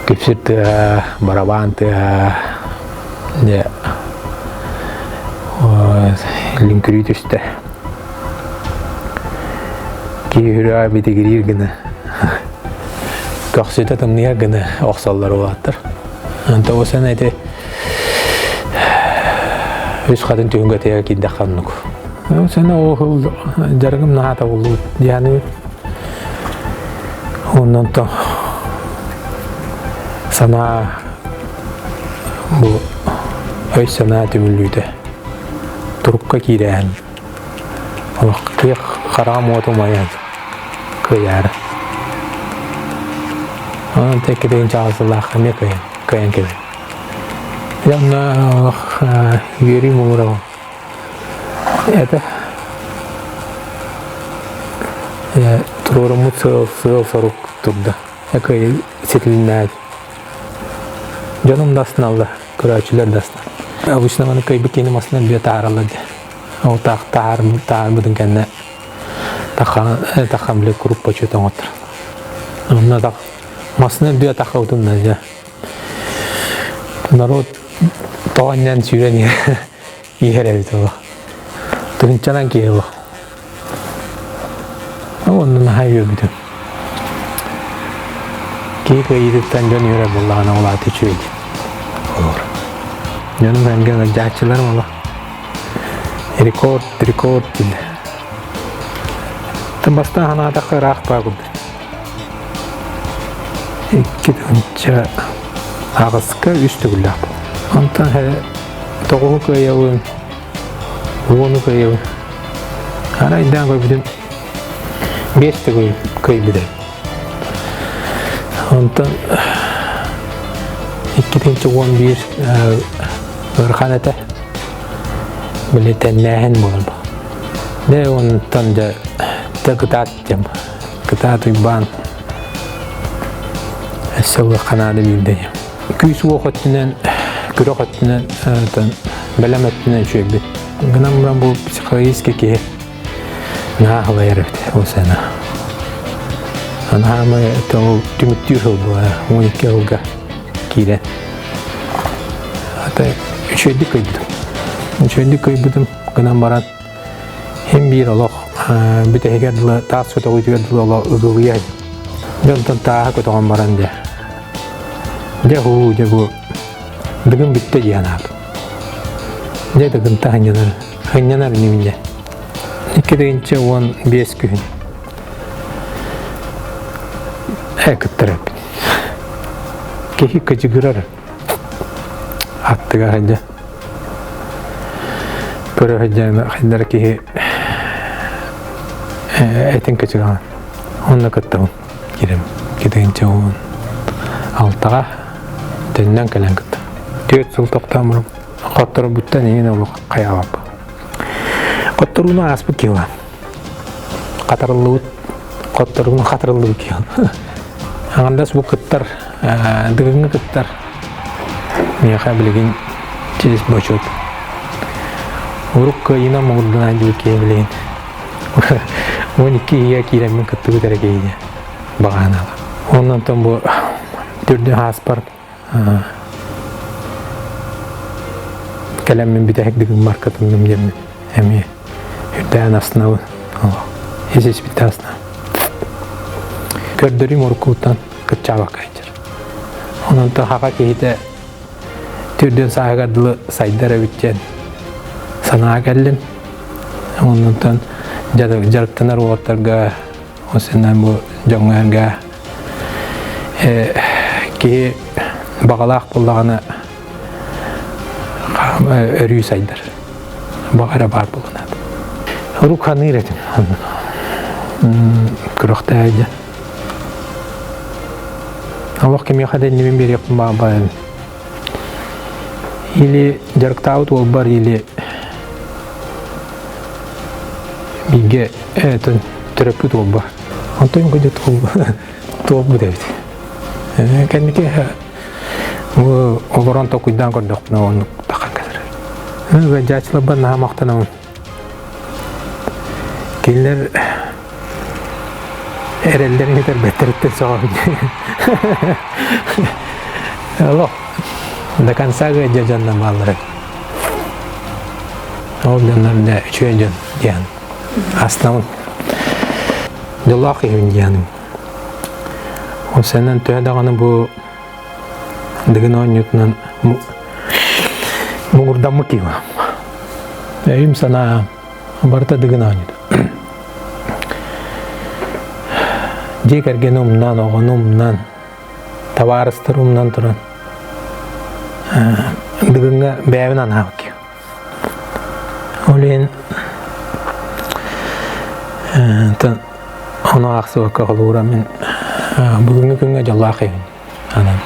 Күпсүр тыаһа, барабаан тыаһа, дьэ, лүҥкүрүү түстэ. Киһи сүрэҕэ битигириир гына, көхсүтэ тымныйар гына охсоллор уолаттар. Онто сан ити үс хатын түһүлгэтигэр киирдэххэ оннук. Сана ол дьарыгым наһаа табыллыбыт диэни оннон то санаа бу өй-санаа түмүллүүтэ турукка киирээһин олох кыах хараҕым уота умайан кыайаары. Онон тэккитин чаҕылсылаах эмиэ кыайан кыайан кэлэн. Дьэ онно олох үөрүү муҥура Это туруоруммут сыал сыал-сорук турда. Кыайыы ситилиннээт. Дьонум да астыналлар, көрөөччүлэр да астыналлар. Обычно маны кыайбыт киһини массыына бүө таһаараллар дии. Ол таах таһаарбытын кэннэ тахан били курук почет оҥоттор. Онно так массыына бүө тахабытын да дьэ. Народ тоҕо анньан сүүрэн иһэр эбит олох. Тыһыынчанан киһи олох. Онно наһаа үөрбүтүм. Киһи кыайыытыттан дьон үөрэр буоллаҕына ол аата үчүгэй олор. Дьонум эргэ ыалдьааччыларым олох рекорд, рекорд дииллэр. Бастаан санаатахха ыраах баа курдук. 2008-ка үс төгүллээх буолла. Онтон тоҕуһу кыайабын, уону кыайабын. Арайдаан көрбүтүм биэс төгүл кыайбытым. Онтон 2011 ыарахан этэ. Били тэннээһин буолан. Дэ онтон дьэ дэ кытаат диэм. Кытаат Уйбаан өссө ылыахха наада биирдэ. Күүс-уох өттүнэн, күрэх өттүнэн, бэлэм өттүнэн үчүгэйбит. Гынан баран бу психологический киһи наһаа халайар эбит ол сана. Анаамай ол түмүктүүр сыл буолар, 12 сылга киирэн. Ата үчүгэйдик кыйбытым. Үчүгэйдик кыйбытым гынан баран Һин биир олох бүтэһигэр дылы таас көтөҕүүтүгэр дылы олох ыгылыйа дьонтон тааһа көтөҕөн баран дьэ дьэ һуу дьэ бу дыгын бүттэ дии санаабыт дьэ дыгынта сынньанар сынньанар инибин дьэ 2015 күһүн ээ кыттар эппит киһи кыдьыгырар аттыгар сылдьа көрө сылдьан хайдара киһи этин кычыгаан онно кыттабын кирем китинчэ уон алтаҕа төннөн кэлэн кыттым 4 сыл тохтоон баран хотторбуттан иҥин олох хайаабаппын хотторууну ааспыт киһи хатарыллыбыт хотторугун хатарыллыбыт киһи аҥардас бу кыттар дыгыҥҥа кыттар миэхэ билигин честь бочуот урук кыайыынан муҥурданан диир киһи билигин 12 иһигэ киирэммин кыттыбыт эрэ киһи баҕанаала оннонтон бу төрдү ааспар Кэлэммин бүтэһик дыгыммар кытынным диэммин эмиэ үрдээн астынабын. Ис испиттэн астынабын. Көрдөрүүм уруккуттан кыччаабакка сылдьар. Онон хаха киһитэ түрдүн сааһыгар дылы сайдар эбит диэн санаа кэллим. Оннуттан дьарыктанар уолаттарга Осеннан бу дьоҥҥо киһи баҕалаах буоллаҕына өрүү сайдар. Баҕа эрэ баар буолуна. Урук ханыыр этим. Күрөхтээйдэ. Олох кимиэхэ да иннибин биэриэхпин баҕарбайым. Или дьарыктаабыт уолбар, или бииргэ төрөппүт уолбар. Онтон көдө туолбут эбит. Кэнники олорон толкуйдаан көрдөхпүнэ оннук таххан кэлэр. Ыалдьааччыларбар наһаа махтанабын. Кинилэр эрэллэрин сүтэрбэттэриттэн сөҕөбүн. Олох до конца ыалдьар дьоннор бааллара. Ол дьоннор да үчүгэй дьон диэн астынабын. Дьоллоох киһибин диэным. Ол сэнэн төһө даҕаны бу Дыгын оонньуутунан муҥурдаммыт киһи Өйүм санаа барыта Дыгын оонньуута. Дьиэ кэргэни умнан, оҕону умнан, табаарыстары умнан туран Дыгыҥҥа бэйэбин анаабыт киһи. Ол иһин ону аахсыбакка холуура мин бүгүҥҥү күҥҥэ дьоллоох киһибин. Анан.